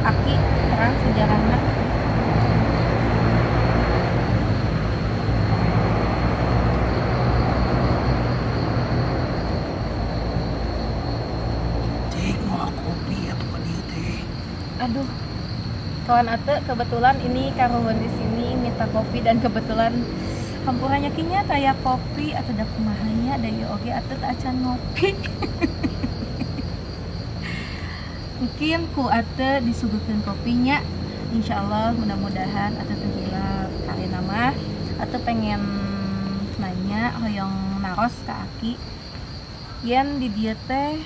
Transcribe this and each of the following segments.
Aki terang sejarahna. Cik mau kopi atau ka dieu teh? Aduh, kawan Ate kebetulan ini karuhun di sini minta kopi dan kebetulan hampurannya kinya kayak kopi atau da kumaha nya da ieu oge Ate teu acan ngopi. Mungkin ku Ate disuguhkeun kopinya. Insyaallah mudah-mudahan Ate teu hilap. Karena mah Ate pengen nanya hoyong naros ka Aki. Yen di dieu teh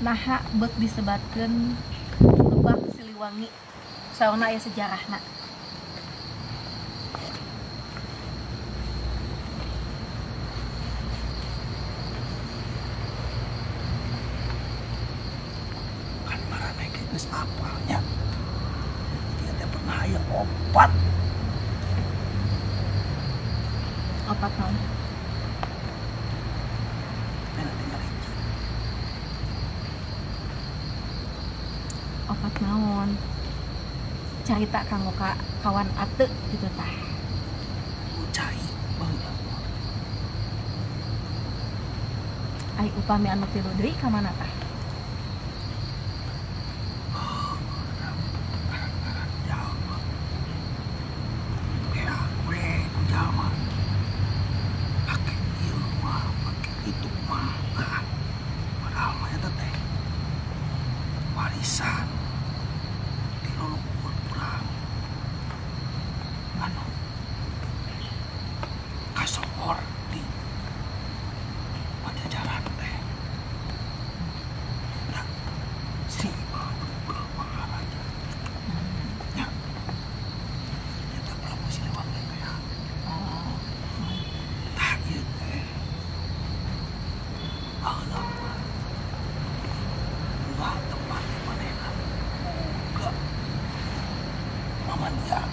naha beuk disebatkeun Lebak Siliwangi. Sauna aya sejarahna. Kan maraneh ge geus apal nya. Dia teh pernah aya opat. Opat naon? Tapi tinggal hiji. Opat naon? Carita kanggo ka kawan Ate gitu tah. Cai baheula. Ai upami anu tilu deui ka mana tah? Ngaran jalma. Beak we ku jalma. Pake ieu mah, pake itu mah. Ah, padahal mah eta teh warisan ti leluhur urang. Anu kasohor di Pajajaran teh. Eta Sri Paduka Maharaja. Nya. Eta Prabu Siliwangi teh. Oh. Tah ieu teh. Baheula mah dua tempat di manehna boga mamandian.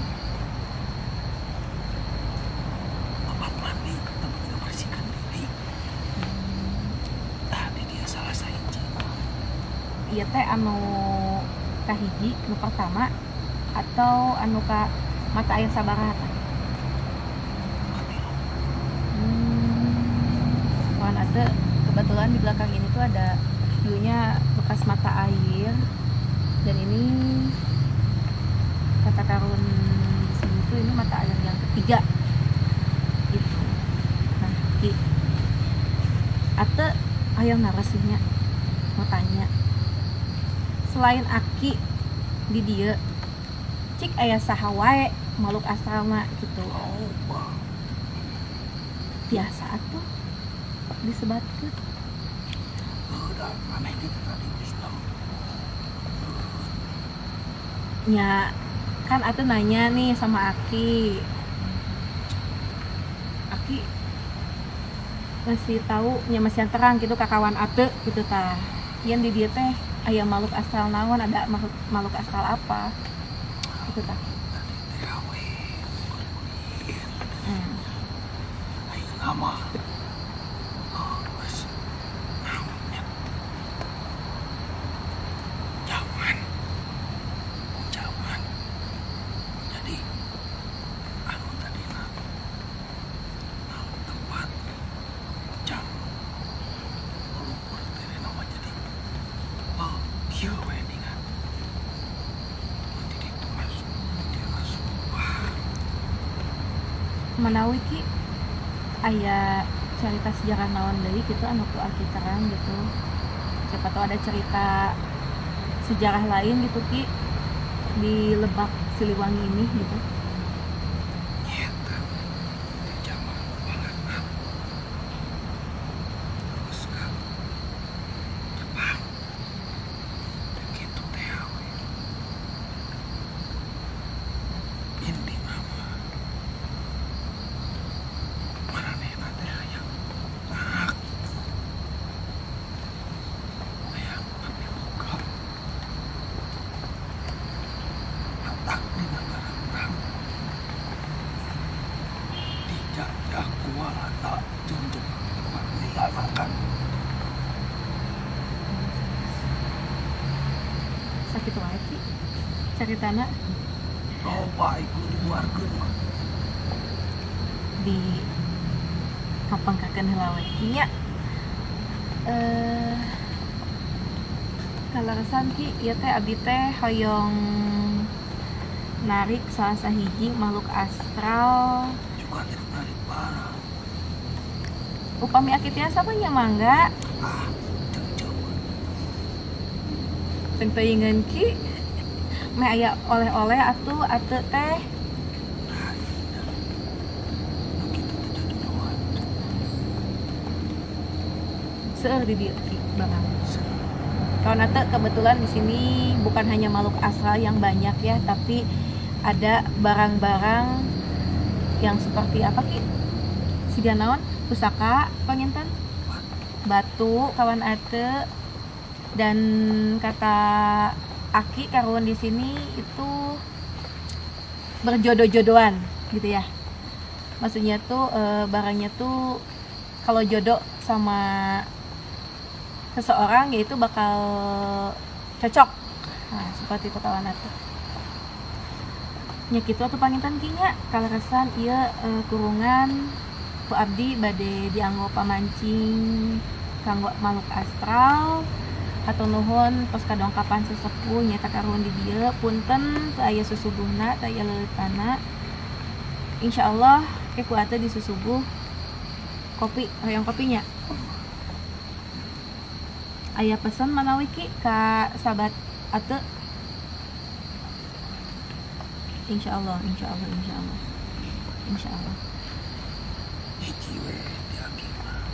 Tempat mandi, tempat membersihkan diri. Tah di dia salah sahiji. Ieu teh anu kahiji nu pertama atau anu ka mata air sabaraha tah? Katilu. Kawan Ate kebetulan di belakang ini tuh ada dulunya bekas mata air dan ini kata karun di sini tuh ini mata air yang ketiga gitu. Nah, Ki, Ate ayo narasinya mau tanya. Selain Aki di dieu cik aya saha wae makhluk astralna gitu. Loba. Biasa atuh disebatkeun. Heuh, maneh ge tadi Islam. Nya kan Ate nanya nih sama Aki. Aki ngasih tahu nya masih terang gitu ka kawan Ate gitu tah. Yen di dieu teh aya makhluk astral naon, ada makhluk astral apa gitu tah. Tadi teh we ulin. Hmm. Ayeuna mah geus naon nya. Zaman. Zaman. Jadi anu tadina naon tempat jam leluhur teh nama jadi oh kieu we ningan. Di ditu asup, di dieu asup. Wah, Manawi Ki aya cerita sejarah naon deui gitu anu ku Aki terang gitu. Siapa tahu ada cerita sejarah lain gitu Ki di Lebak Siliwangi ini gitu. Nyeta di zaman Walanda. Terus ka Jepang. Kitu teh we. Intina mah maranehna teh hayang hak. Hayang mapiboga. Hatak di nagara urang. Sakitu wae Ki caritana. Loba ieu dikeluarkeun mah. Di kapangkakeun heula we Ki nya. Kaleresan Ki ieu teh abdi teh hoyong narik salah sahiji makhluk astral. Juga narik barang. Upami aki tiasa mah nya mangga. Ah, ceng-ceng. Teu teuingeun Ki. Meh aya oleh-oleh atuh ate teh. Nah, iya. Nu kitu teh jojoan. Seueur di dieu Ki barang. Kawan ate kebetulan di sini bukan hanya makhluk astral yang banyak ya, tapi ada barang-barang yang seperti apa Ki? Siga naon? Pusaka panginten? Batu kawan ate, dan kata Aki karuan di sini itu berjodoh-jodohan gitu ya. Maksudnya tuh barangnya tuh kalau jodoh sama seseorang yaitu bakal cocok. Nah, seperti itu kawan atuh. Nya kitu atuh panginten Ki nya, kaleresan ieu kurungan ku abdi bade dianggo pamancing kanggo makhluk astral. Hatur nuhun tos kadongkapan sesepuh nyaeta karuhun di dieu, punten teu aya susuguhna, teu aya leuleutana. Insyaallah ke ku ate disusuguh kopi, hoyong kopinya. Aya pesan manawi Ki ka sahabat ate? Insyaallah, insyaallah, insyaallah. Insyaallah. Hiji we di aki mah.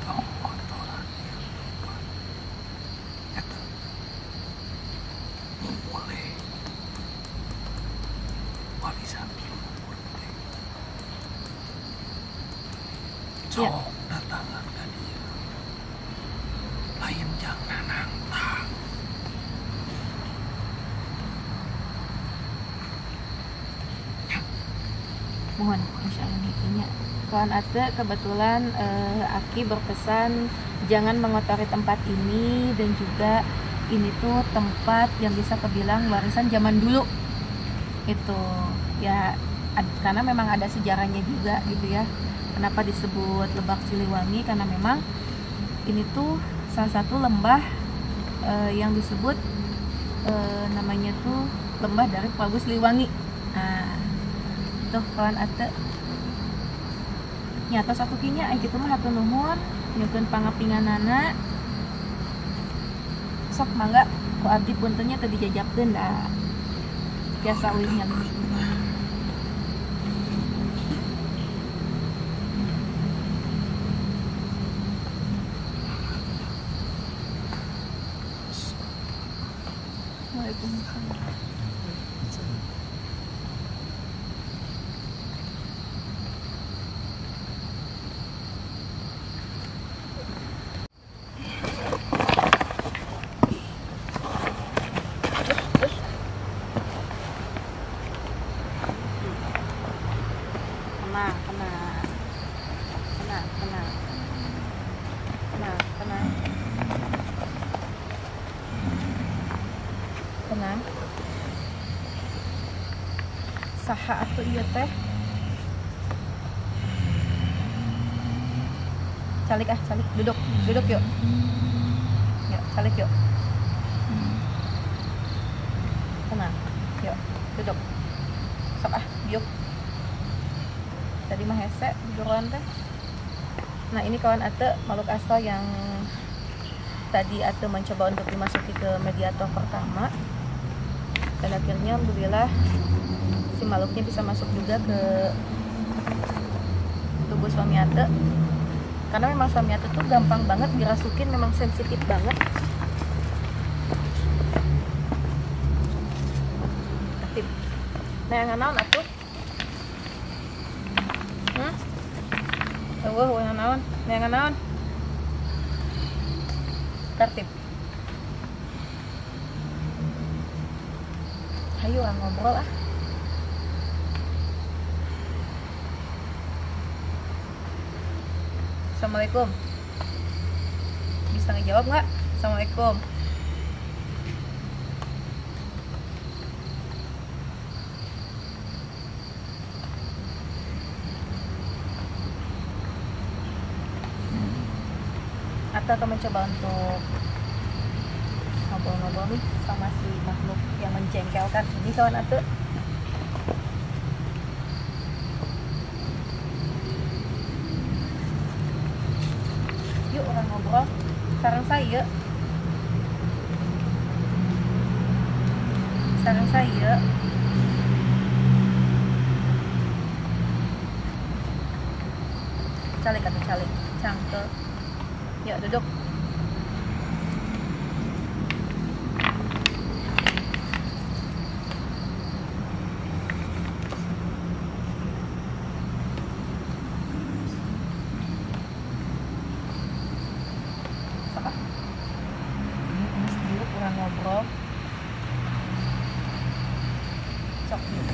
Tong kotoran ya. Eta. Mulai warisan leluhur teh. Sok datangan ka dieu. Lain jang nanangtang. Mohon insyaallah nya. Kawan ate kebetulan Aki berpesan jangan mengotori tempat ini, dan juga ini tuh tempat yang bisa kebilang warisan zaman dulu itu ya, karena memang ada sejarahnya juga gitu ya. Kenapa disebut Lebak Siliwangi? Karena memang ini tuh salah satu lembah yang disebut namanya tuh lembah dari Prabu Siliwangi. Nah, tuh kawan ate nyata satu kinya ai kitu mah hatur nuhun nyukeun pangapinganana. Sok mangga ku abdi puntennya teu dijajabkeun da biasa ulih nya. Waalaikumsalam. Tenang, tenang. Tenang, tenang. Tenang, tenang. Tenang. Saha atuh ieu teh? Calik ah, calik. Duduk, duduk yuk. Yuk, calik yuk. Tenang. Yuk, duduk. Sok ah, biuk. Tadi mah hese juruan teh. Nah, ini kawan ate makhluk astral yang tadi ate mencoba untuk dimasuki ke mediator pertama. Dan akhirnya alhamdulillah si makhluknya bisa masuk juga ke tubuh suami ate. Karena memang suami ate tuh gampang banget dirasukin, memang sensitif banget. Aktif. Nah, yang naon atuh? Eueuh, eueuh naon? Neangan naon? Tertib. Hayu urang ngobrol ah. Assalamualaikum. Bisa ngejawab nggak? Assalamualaikum. Atau akan mencoba untuk ngobrol-ngobrol nih sama si makhluk yang menjengkelkan ini kawan Ate. Yuk orang ngobrol sareng saya. Sareng saya. Calik atau calik, cangkel. Yuk duduk. Ini diuk kurang ngobrol. Cok yuk.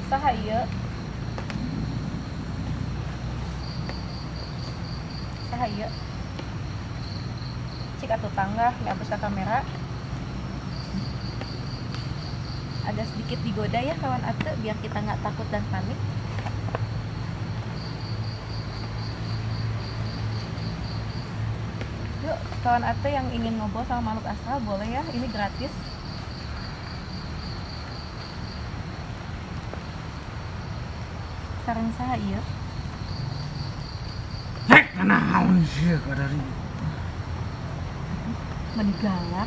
Saha ieu? Saha ieu? Cik atuh tangga, ngapus ke kamera. Agak sedikit digoda ya kawan Ate, biar kita nggak takut dan panik. Yuk, kawan Ate yang ingin ngobrol sama makhluk astral boleh ya, ini gratis. Sareng saha ieu? Hek, naon sih kadari. Meni galak.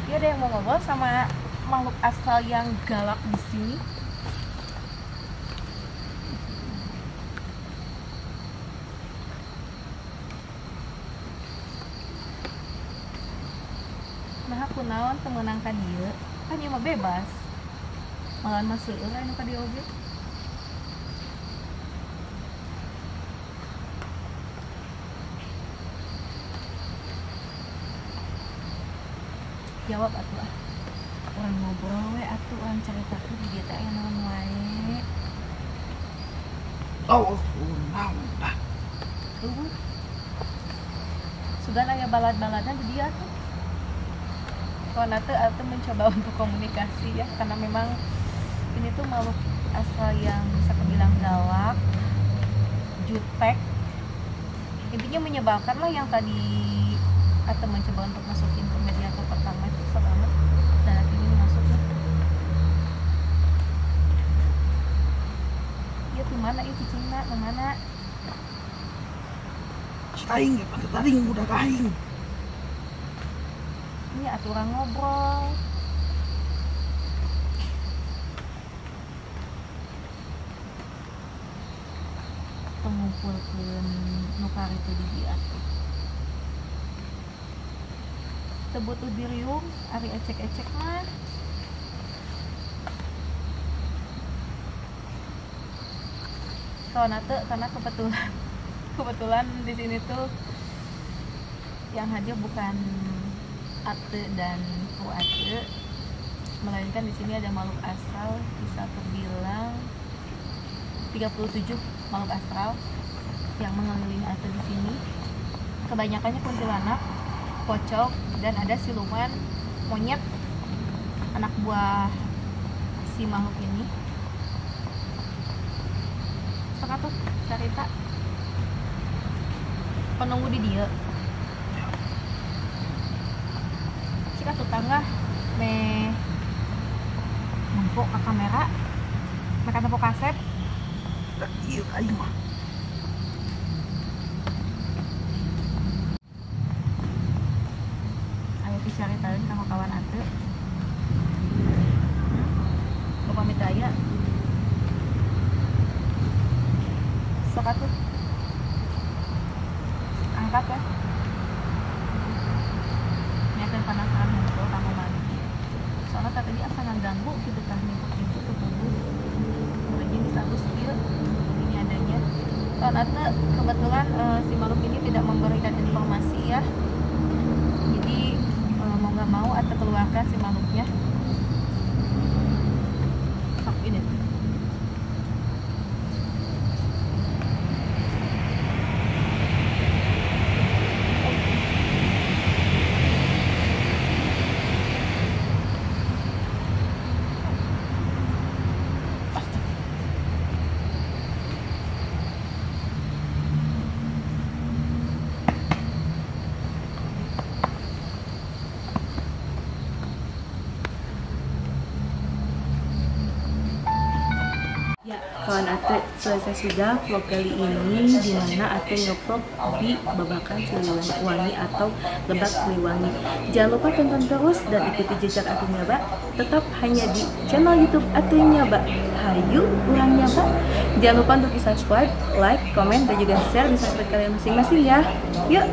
Ya ada yang mau ngobrol sama makhluk astral yang galak di sini? Nah, aku naon teu meunang ka dieu? Kan ieu mah bebas. Malahan mah seueur anu ka dieu oge. Jawab atuh ah. Urang ngobrol we atuh, urang caritakeun di dieu teh aya naon wae. Oh, naon tah? Eueuh. Sugan aya balad-baladna di dieu atuh. Kawan Ate, Ate mencoba untuk komunikasi ya, karena memang ini tuh makhluk asal yang bisa kebilang galak, jutek, intinya menyebalkan lah. Yang tadi Ate mencoba untuk masukin ke mediator pertama itu susah banget, dan akhirnya ini masuk nih. Ya tuh mana itu cicingna, tuh mana? Aing ge patut aing budak aing. Ini aturan ngobrol. Pengumpulkeun nu karitu di dieu atuh. Teu butuh diriung, ari ecek-ecek mah. Kawan Ate, karena kebetulan di sini tuh yang hadir bukan Ate dan Ku Ate, melainkan di sini ada makhluk astral, bisa terbilang 37 makhluk astral yang mengelilingi Ate di sini. Kebanyakannya kuntilanak, pocong, dan ada siluman monyet anak buah si makhluk ini. Sok atuh cerita. Penunggu di dieu. Cik atuh tangga meh nempo ka kamera, mereka nempo kaset. Ieu aing mah. Ayo dicaritaeun ka kawan Ate. Upami teu aya. Sok atuh. Angkat ya. Niatkan penasaran ngobrol kamu mandi. Soalnya tadi asa ngaganggu gitu tah nimpuk-nimpuk ke tubuh. Mulainya bisa halus kieu. Ini adanya. Kawan Ate, kebetulan si makhluk ini tidak memberikan informasi ya. Jadi mau nggak mau Ate keluarkan si makhluknya. Sok ini. Kawan Ate, selesai sudah vlog kali ini, di mana Ate ngevlog di Babakan Siliwangi atau Lebak Siliwangi. Jangan lupa tonton terus dan ikuti jejak Ate Nyaba, tetap hanya di channel YouTube Ate Nyaba. Hayu urang nyaba. Jangan lupa untuk di subscribe, like, komen, dan juga share di sosmed kalian masing-masing ya. Yuk.